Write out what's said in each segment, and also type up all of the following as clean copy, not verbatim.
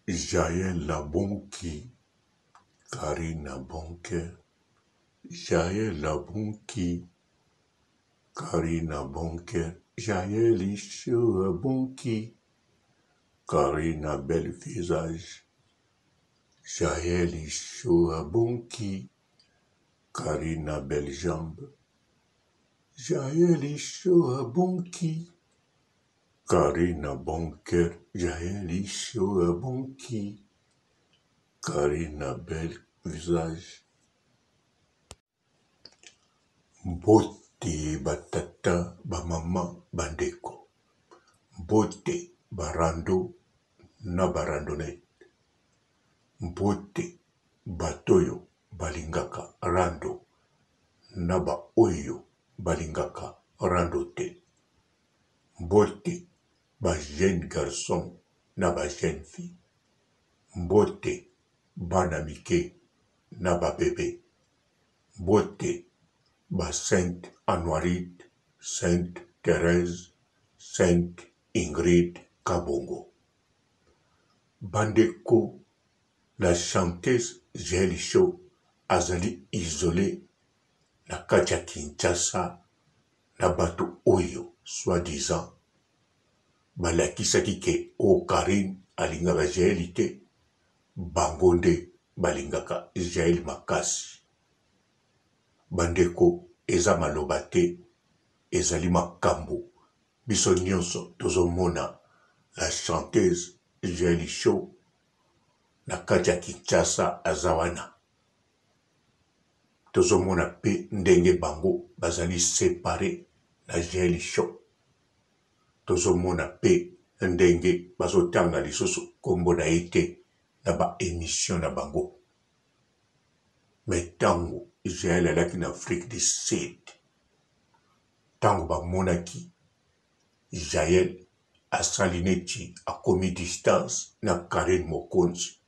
Jael abonki, Carine abonke, Jael abonki, Carine abonke, Jael isho abonki, Carine a bel visage, Jael isho abonki, Carine a belle jambe, Jael isho abonki, Carine bon cœur, Jael isho abonki, Carine a bel visage. Mbote ba tata, ba mama, ba ndeko. Mbote ba rando na ba randonnette. Mbote bato oyo balingaka rando na ba oyo balingaka rando te. Mbote ba jeune garçon na ba jeune fille. Mbote bana mike na ba bebe. Mbote ba Sainte Anuarite, Sainte Therèse, Sainte Ingrid Kabongo. Bandeko, la chanteuse Jael Show azali isole na kati ya Kinshasa na bato oyo soit disant balakisaki ke o oh, Carine alingaka Jael te, bango nde balingaka Jael makasi. Bandeko eza maloba te, ezali makambo biso nyonso tozomona la chanteuse Jael Show na kati ya Kinshasa aza wana. Tozomona pe ndenge bango bazali separe na Jael Show. Tozomona pe ndenge bazotanga lisusu kombo na ye te na ba emission na bango. Mais tango Jael alaki na Afrique du Sud, tango bamonaki Jael asali neti akomi distance na Carine Mokonzi,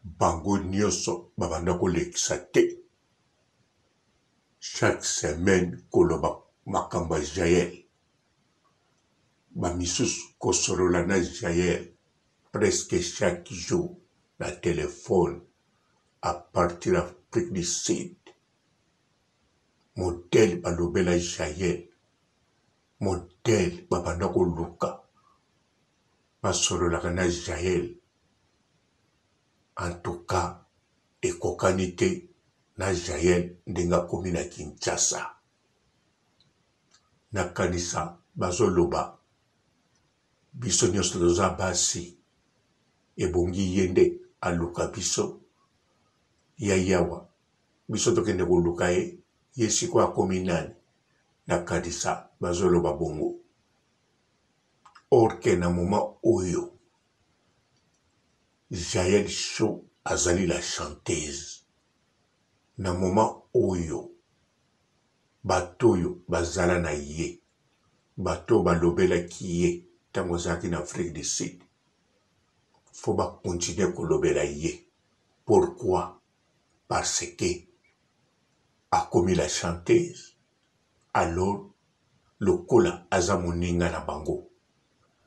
bango nionso babanda kolekisa te chaque semaine koloba makambo ya Jael, ba misusu kosolola na Jael presque chaque jour na telephone à partir ya Afrique du Sud. Modèle balobela Jael, modèle babanda koluka basololaka na Jael, en tout cas ekokani te na Jael ndenge akomi na Kinshasa. Nakanisa bazoloba biso nionso toza basi ebongi ye nde aluka biso ya yawa biso tokende koluka ye ye sikoyo akomi nani nakanisa bazoloba bongo or que na moment oyo Jael show azali la chanteuse na moment oyo bato oyo bazala na ye bato oyo balobelaki ye ntango azalaki na Afrique du Sud faut ba continuer kolobela ye pourquoi parce que akomi la chanteuse alors lokola aza moninga na bango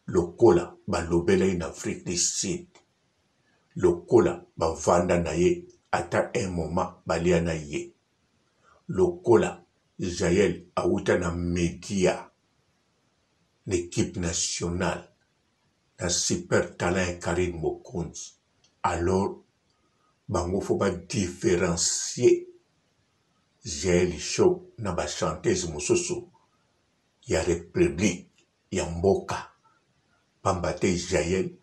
lokola balobela ye na Afrique du Sud lokola bavanda na ye ata un moment balia na ye lokola Jael awuta na media na equipe nationale na super talent ya Carine Mokonzi alors bango faut ba differencier Jael show na ba chanteuse mosusu ya republique ya mboka pamba te Jael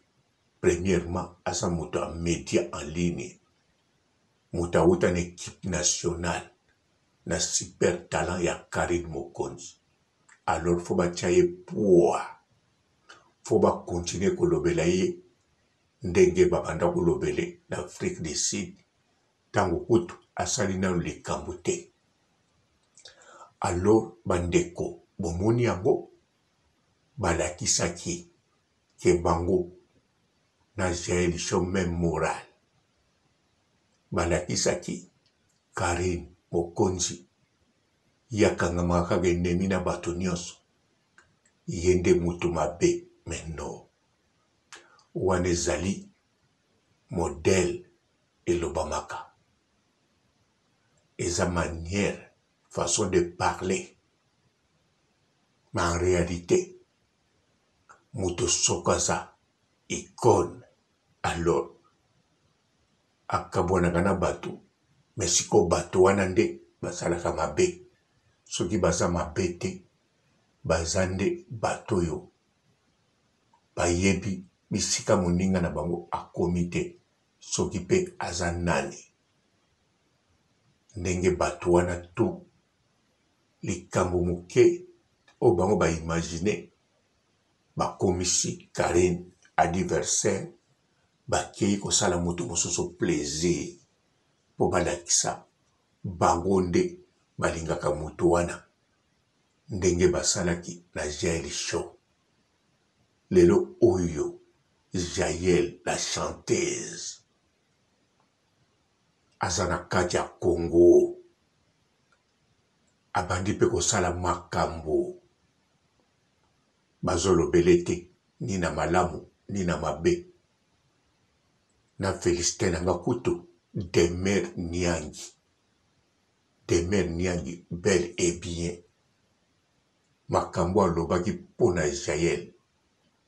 premièrement aza moto ya media en ligne moto awuta na equipe nationale na super talent ya Carine Mokonzi alors faut batia ye poids faut ba continuer kolobela ye ndenge babanda kolobele na Afrique du Sud tango kutu asali nanu likambo te alors bandeko bomoni yango balakisaki ke bango na Jael show meme moral balakisaki Carine mokonzi ye akangamaka kaka ennemi na bato nionso ye nde mutu mabe mais non. Wana ezali modèle elobamaka. Eza manière, façon de parler. Mais en realite, moto soko aza icone alors akabwanaka na bato mais sikoyo bato wana nde basalaka mabe. Soki baza mabe te, baza nde bato oyo bayebi bisika moninga na bango akomi te soki pe aza nani. Ndenge bato wana tout likambo moke oyo bango ba imaginer bakomisi Carine adversaire bakeyi kosala moto mosusu plaisir po balakisa bango nde balingaka moto wana ndenge basalaki na Jael show. Lelo oyo Jael la chanteuse aza na kati ya Congo abandi pe kosala makambo bazolobele te ni na malamu ni na mabe na felicite na nga kutu Demeure Niangi Demeure Niangi bel et bien makambo alobaki mpo na Jael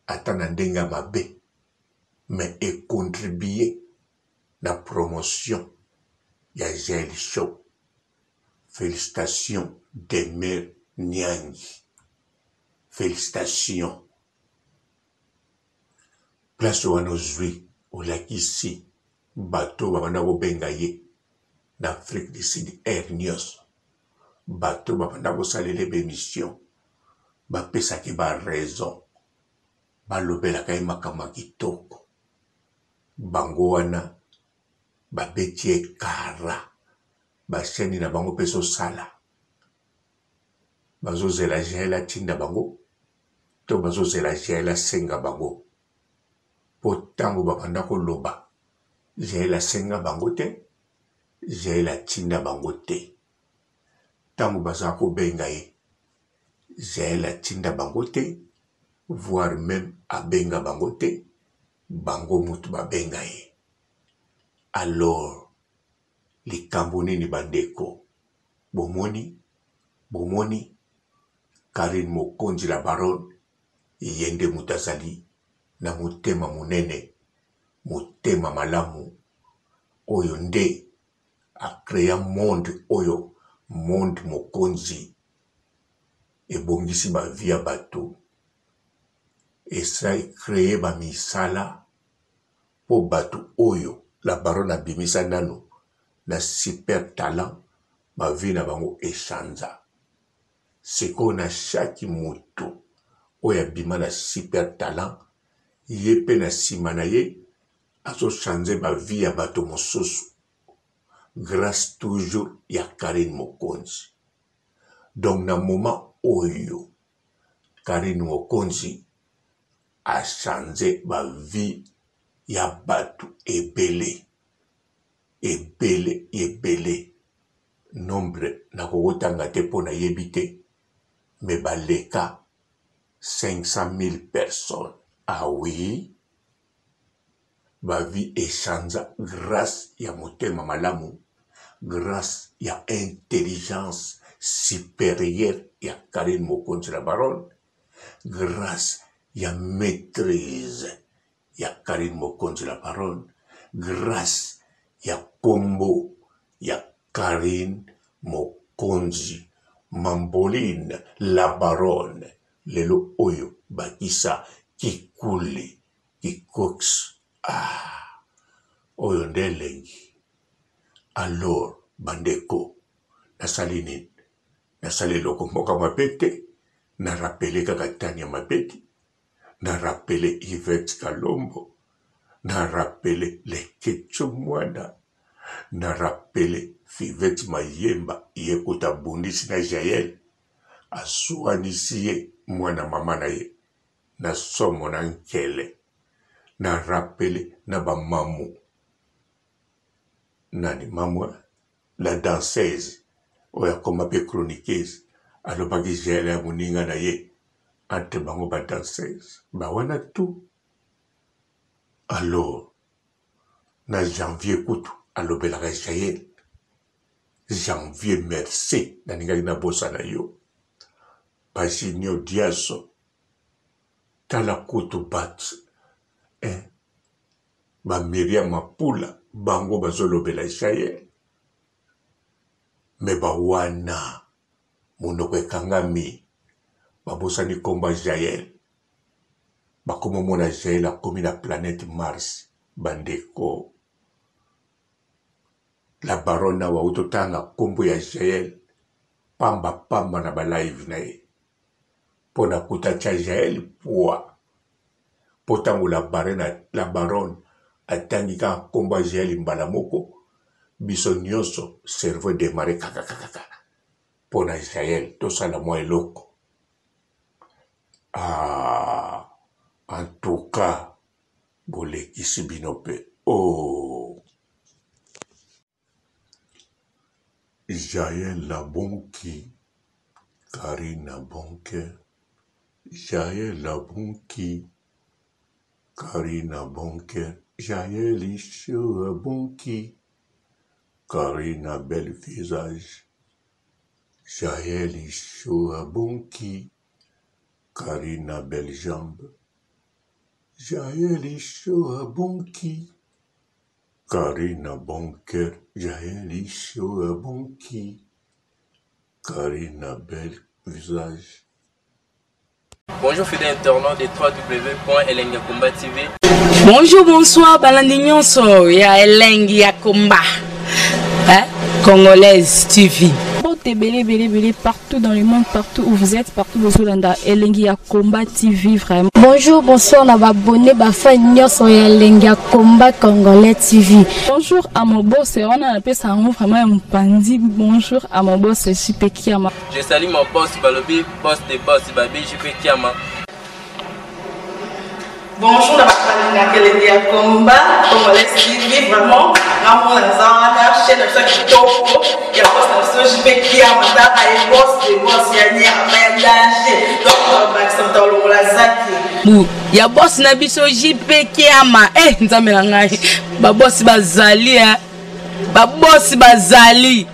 ata na ndenge ya mabe mais e contribuer na promotion ya Jael show. Felicitations Demeure Niangi felicitations place wana ozui olakisi bato babanda kobenga ye na Afrique du Sud heure nionso bato babanda kosalela ye ba emission bapesaki ba raison balobelaka ye makambo ya kitoko bango wana babeti ye kara ba chaine na bango pe ezosala bazozela jael atinda bango to bazozela jael asenga bango po tango babanda koloba jael asenga bango te jael atinda bango te tango baza kobenga ye jael atinda bango te voir meme abenga bango te bango mutu babenga ye alors likambo nini ba ndeko bomoni bomoni Carine mokonzi la baronne ye nde mutu azali na motema monene motema malamu oyo nde a crea monde oyo monde mokonzi ebongisi ba vie ya batu esa cree ba misala po batu oyo la baronne abimisa nanu na super talent ba vie na bango echangea sikoyo na chaque mutu oyo abima na super talent ye pe na sima na ye azo changer ba vie ya batu mosusu grace toujours ya Carine Mokonzi donc na moment oyo Carine Mokonzi a changer ba vie ya batu ebele ebele ebele nombre nakoki kotanga te po nayebi te mais baleka 500.000 personnes ah oui ba vie echangea grace ya motema malamu grace ya intelligence superieure ya Carine Mokonzi la baronne grace ya maitrise ya Carine Mokonzi la baronne grace ya kombo ya Carine Mokonzi Mamboline la baronne lelo oyo bakisa kikuli kikox ah oyo nde elengi alors ba ndeko nasali nini nasali eloko moko ya mabe te na rappeler kaka Tania Mabedi na rappeler Yvette Kalombo na rappeler Leketshou Mwana na rappeler Fivette Mayemba ye kutu abundisi na Jael asuanisi ye mwana mama na ye na somo na nkele na rappeler na ba mamu nani mamu la danseuse oyo akoma pe chroniqueuse alobaki jael ya moninga na ye entre bango ba danseuse ba wana tout. Alors na janvier kutu alobelaka Jael. Janvier merci nalingaki nabosana yo. Ba Junior Diazo tala kutu bat eh, ba Miriam Mapula bango bazolobela Jael me ba wana monoko ekangami babosani komba Jael bakomi omona Jael akomi na planète Mars bandeko la baronne awa auti otanga kombo ya Jael pamba pamba na ba live na ye mpo na kuta tia Jael pua mpo ntango la baronne la baronne atangi kaka kombo ya Jael mbala moko biso nyonso cerveau edemare kakakakaka mpo na Jael tosala mwa eloko. Ah, en tout cas bolekisi bino mpe oh. Jael la bonki, Karina bonke, Jael la bonki, Karina bonke, Jael isho bonki, Karina bel visage, Jael isho abonki, Karina belle jambe, Jael isho abonki, Karina bon cœur, Jael isho abonki, Karina belle visage. Bonjour fidèles internautes de www.elengiyakomba TV. Bonjour, bonsoir, balandi nyonso ya Elengi ya Komba. Hein? Congolaise TV. Mbote ebele ebele ebele partout dans le monde, partout où vous êtes, partout bozolanda Elengi ya Combat TV vraiment. Bonjour, bonsoir na ba abonné ba fan nyonso ya Elengi ya Combat Congolais TV. Bonjour à mon boss, wana napesa yango vraiment ya mopanzi. Bonjour à mon boss JP Kiama. Je salue mon boss Balobi, boss des boss Babi JP Kiama. Bonjour na bato balingaka elengi ya combat congolais TV vraiment ngamona naza wana chaîne na biso ya kitoko ya boss na biso JP Kiama tala ye boss de boss ya nyama ya danger donc bakisa moto alongola zaki bu ya boss na biso JP Kiama eh nzambe na ngai ba boss bazali eh ba boss bazali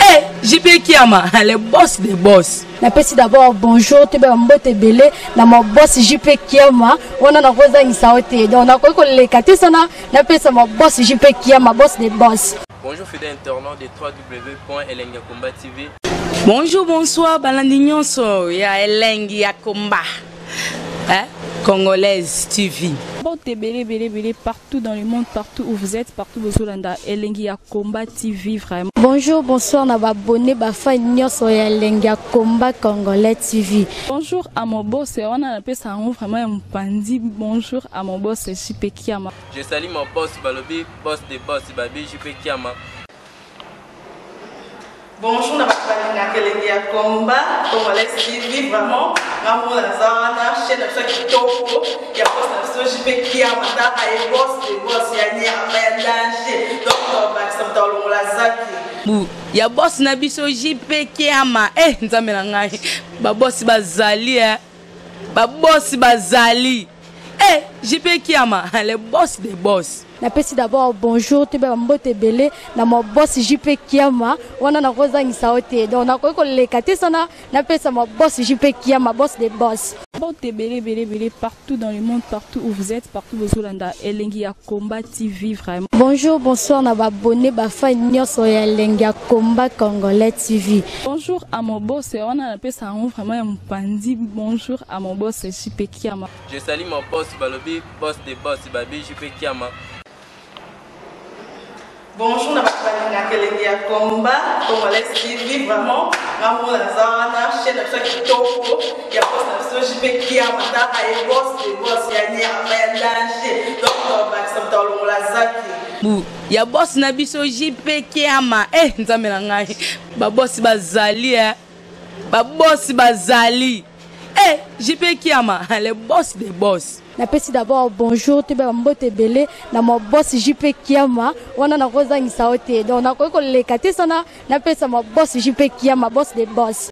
eh JP Kiama le boss des boss. Napesi d'abord bonjour toyeba mbote ebele na ma boss JP Kiama wana nakozangisa yo te donc nakoki koleka te sana napesa ma boss JP Kiama boss des boss. Bonjour fidèles internautes de www.elengiyakomba TV. Bonjour, bonsoir, balandi nyonso ya Elengi ya Komba. Hein? Congolaise TV. Mbote ebele ebele ebele partout dans le monde, partout où vous êtes, partout bozolanda Elengi ya Combat TV vraiment. Bonjour, bonsoir na ba abonné ba fan nyonso ya Elengi ya Combat Congolais TV. Bonjour à mon boss, wana napesa yango vraiment ya mopanzi. Bonjour à mon boss JP Kiama. Je salue mon boss Balobi, boss des boss Babi JP Kiama. Bonjour na bato balingaka elengi ya combat congolais TV vraiment ngamona naza wana chaîne na biso ya kitoko ya boss na biso JP Kiama tala ye boss de boss ya nyama ya danger donc bakisa moto alongola zaki bu ya boss na biso JP Kiama eh nzambe na ngai ba boss bazali eh ba boss bazali eh JP Kiama le boss des boss. Napesi d'abord bonjour toyeba mbote ebele na ma boss JP Kiama wana nakozangisa yo te donc nakoki koleka te sana napesa ma boss JP Kiama boss des boss. Mbote ebele ebele ebele partout dans le monde, partout où vous êtes, partout bozolanda Elengi ya Combat TV vraiment. Bonjour, bonsoir na ba abonné ba fan nyonso ya Elengi ya Combat Congolais TV. Bonjour à mon boss, wana napesa yango vraiment ya mopanzi. Bonjour à mon boss JP Kiama. Je salue mon boss Balobi, boss des boss Babi JP Kiama. Bonjour na bato balingaka elengi ya combat congolais TV vraiment ngamona naza wana chaîne na biso ya kitoko ya boss na biso JP Kiama tala ye boss de boss ya nyama ya danger donc bakisa moto alongola zaki bu ya boss na biso JP Kiama eh nzambe na ngai ba boss bazali eh ba boss bazali eh JP Kiama le boss des boss. Napesi d'abord bonjour toyeba mbote ebele na ma boss JP Kiama wana nakozangisa yo te donc nakoki koleka te sana napesa ma boss JP Kiama boss des boss.